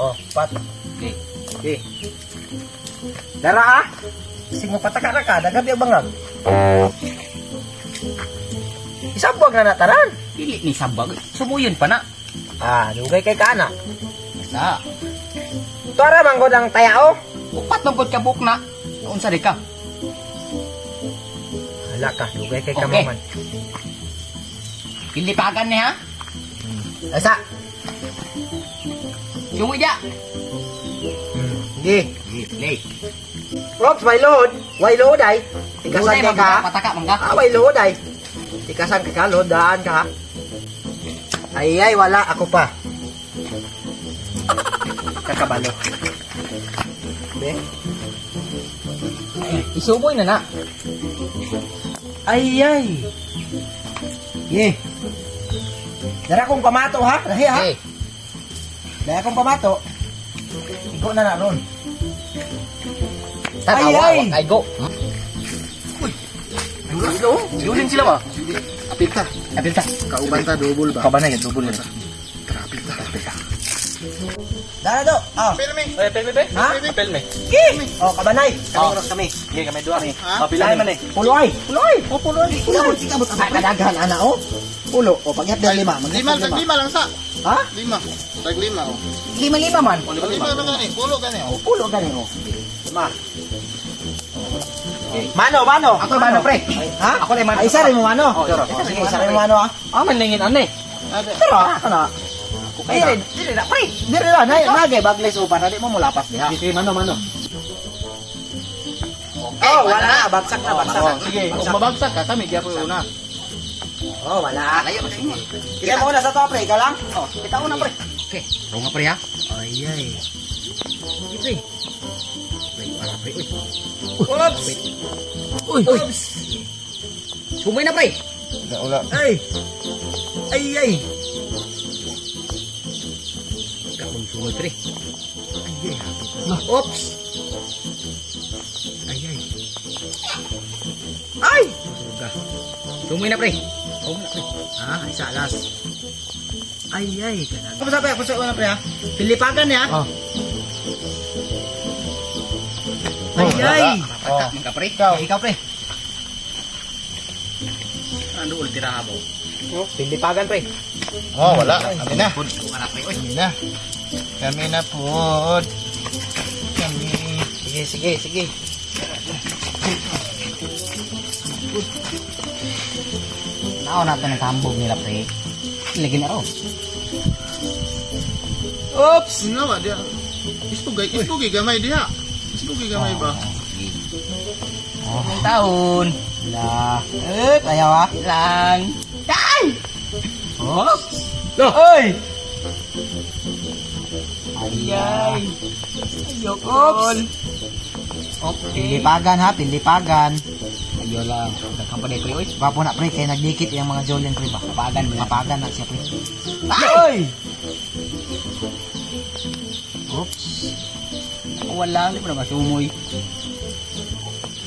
Oh, pat. Okay. Okay. Dara ah. Sing mapataka na ka, dagabi ang bangag. Isabwag na nataran. Dili ni sabag. Sumuyon pa na. Ah, dugay kay kana. Sa. Tuara manggod ang tayao. Upat man pud ka buok na. Unsa di ka? Hala ka, dugay kay ka Okay. man. Pilipagan ni ha? Asa. Sumoy dia. Sige. Sige, play. Props, may load. Way load ay. Tikasan Dugay, kay ka. Pataka man ka. Ah, way load ay. Tikasan kay ka, load daan ka. Ay ay, wala ako pa. Kakabalo. Be. Isumoy na na. Ay ay. Ye. Dara kong pamato ha. Lahi ha. Okay. Dara kong pamato. Igo na na ron. Tanawa, Ay, ay. ay go. Julin sila ba? Apil ta. Apil ta. Kauban ta double ba? Kauban na yun, double na. Tara, apil ta. Apil ta. Dara do. Ah. Pelme. Eh, pelme be? Ha? Pelme. Gi. Oh, kabanay. Kami oras kami. Sige, kami duha. Ha? Pila man eh. Pulo ay. Pulo ay. Oh, pulo ay. Pulo. Sige, abot abot. Kadaghan ana oh. Pulo. Oh, pagyat din lima. Magyat Lima, din tag lima lang sa. Ha? Lima. Tag lima oh. Lima-lima man. Tag lima man gani, pulo gani oh. Pulo gani oh. Lima. Mano, mano. Ako mano, pre. Ha? Ako na mano. Ay, isa rin mo mano. Oh, Oh, sige, isa rin mo mano ah. Ah, man lingin ane. Pero ako na. Dili, dili na pre. Dili na, na, nagay bagles upan, dili mo mulapas diha. Sige, mano, mano. Oh, wala na, bagsak na, bagsak. Oh, sige, kung mabagsak ka kami gyapon una. Oh, wala. Layo man. Kita mo na sa to, pre, ikaw lang. Oh, kita una pre. Okay. Runga pre ha. Ay, ay. Sige pre. Pre, para pre. Uy. Oops. Uy. Uy. Sumoy na pre. Wala. Ay. Ay, ay. Kapag sumoy pre. Ay, ay. Oops. Ay, ay. Ay! Suga. Sumoy na pre. Oh, na pre. Ah, isa alas. Ay, ay. Kamusta pre? Kamusta una pre ha? Pilipagan niya. Oh. Ay, ay. Pataka man ka pre. Ikaw, ikaw pre. Ano ulit tira habo? Pilipagan pre. Oh, wala. Kami na. Pud ko na pre. Uy. Kami na. Kami na pod. Kami. Sige, sige, sige. Nao na to ng tambog nila pre. Lagi na raw. Oops! Sino ba diha? Ispugay, ispugay gamay diha. Ispugay gamay ba? Oh, taon. La. Eh, ayaw ah. Lang. Ay! Oops. Oy! Ay ay. Ayoko. Oops. Okay. Pilipagan ha, pilipagan. Ayo lang. Daghang pa pre oy. Gwapo na pre, kay nagdikit yung mga Jolene pre ba? Kapagan mo na. Mapagan na siya pre. Oy! Oops. Wala, hindi mo na masumoy.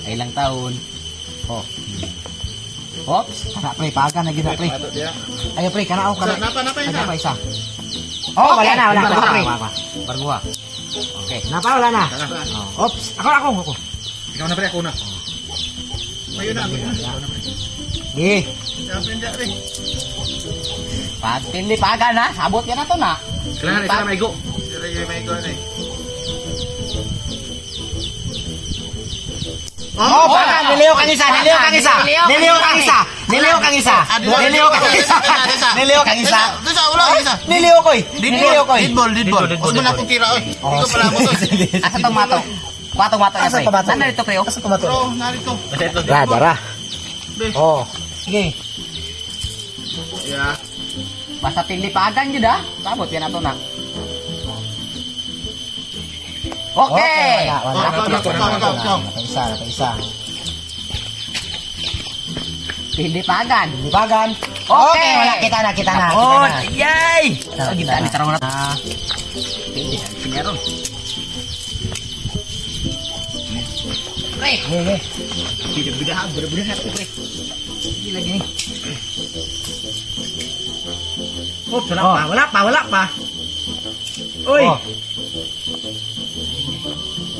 Ay lang taon. Oh. Oops. Kana pre, pagan na gyud na pre. Ato diha. Ayo pre, kana ako kana. Sa, napa, napa isa. Napa isa. Oh, wala na, wala na. Barbuha, pre. Wala, wala. Barbuha. Okay. Napa wala na. Tara. Oh. Oops, ako ako ako. Ikaw na pre, ako na. Mayo na ako. Ikaw na pre. Gi. Siya pre pre. Pag tilipagan na, sabot yan na to na. Kailangan isa na maigo. Dire yung may ko ni. Oh, pagan, niliw kang isa, niliw kang isa. Niliw kang isa. Niliw kang isa. Niliw kang isa. Niliw kang isa. Disa, wala isa. Niliw koy. Niliw koy. Dead ball, dead ball. Dead ball, Usman dead akong tira oy. Oh, Ikaw pala mo to. sige. Asa tong mato? Kwatong mato niya Asa pre. tomato? Nanda dito pre oh. Asa tomato? Bro, narito. Basta ito. Dara, dara. Be. Oh. Sige. Yeah. Basta tilipagan yun ah. Sabot yan na to na. Okay. Wala, wala. Oh, ikaw, ikaw, ikaw, ikaw, ikaw. Napa isa, napa isa. Tilipagan. Lipagan. Okay. Wala, kita na, kita na, kita Oh, na. yay! Kita Oh, na, kita kita ni na. tarong na. Ah, Pili, sinyaro. Pre, sige, sige. bida bida bida na pre. Sige lagi ni. Oops, wala pa, wala pa, wala pa. Uy. Oh.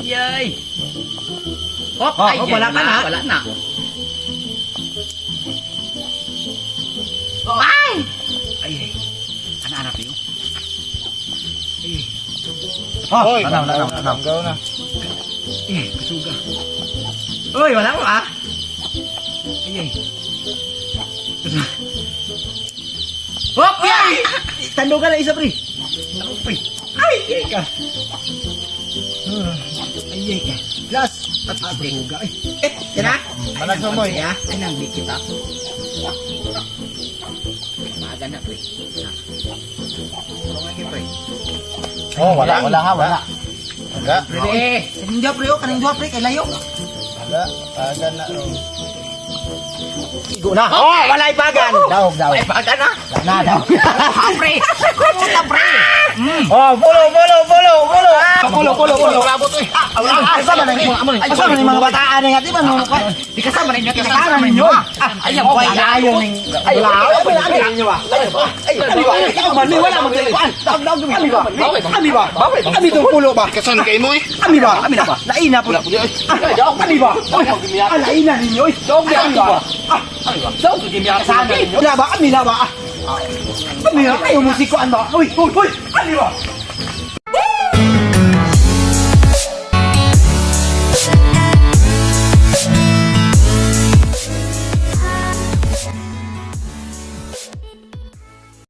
Yay. Hop, Oh, ay, oh, wala ka na. Wala na. Ay! Ay, ay. Ana-ana pre. Oh. Ay, Oh, Oy, wala, wala, wala. Banggaw na. eh, kasuga. Uy, wala ko ah. Ay, ay. Hop, ay! Tando ka na isa, pre. Ako, pre. Ay, ay ka. Ay, ay ka. Last. At kasuga. Ay, Eh, yan na. Manag mo eh. Ya. Ay, nang di kita. Maaga na, pre. Oh, wala, wala ha, wala. Wala. Pre. Kaning duha, pre, oh, kaning duha, pre, kay layo. Wala. Pagan na. Oh. Igo na. Oh, wala ipagan. Daog, daog. Ay, baga na. Wala na, daog. Ah, pre! Puta, pre! Oh, pulo, pulo, pulo, pulo. Pulo, pulo, pulo. Ah, asa man ang asa man ang mga bataan nga di ba no? Di kasama na inyo. Kasama ninyo. Ah, Ayaw, ay, ayaw ning wala, ay, ninyo ba? Ay, ami ba? Ikaw man, may wala magkuan. Daog, daog, ami ba? Ami ba? Ami tong pulo ba? Kasan kay mo eh. Ami ba? Ami na ba? Laina po. Ah, ami ba? Ah, laina ninyo. Oy, ami ba? Ah, Daog, gimiyasan wala ba? Ami na ba? Ah, ami na. Ayaw mo sikuan ba? Uy, uy, uy. Ami ba?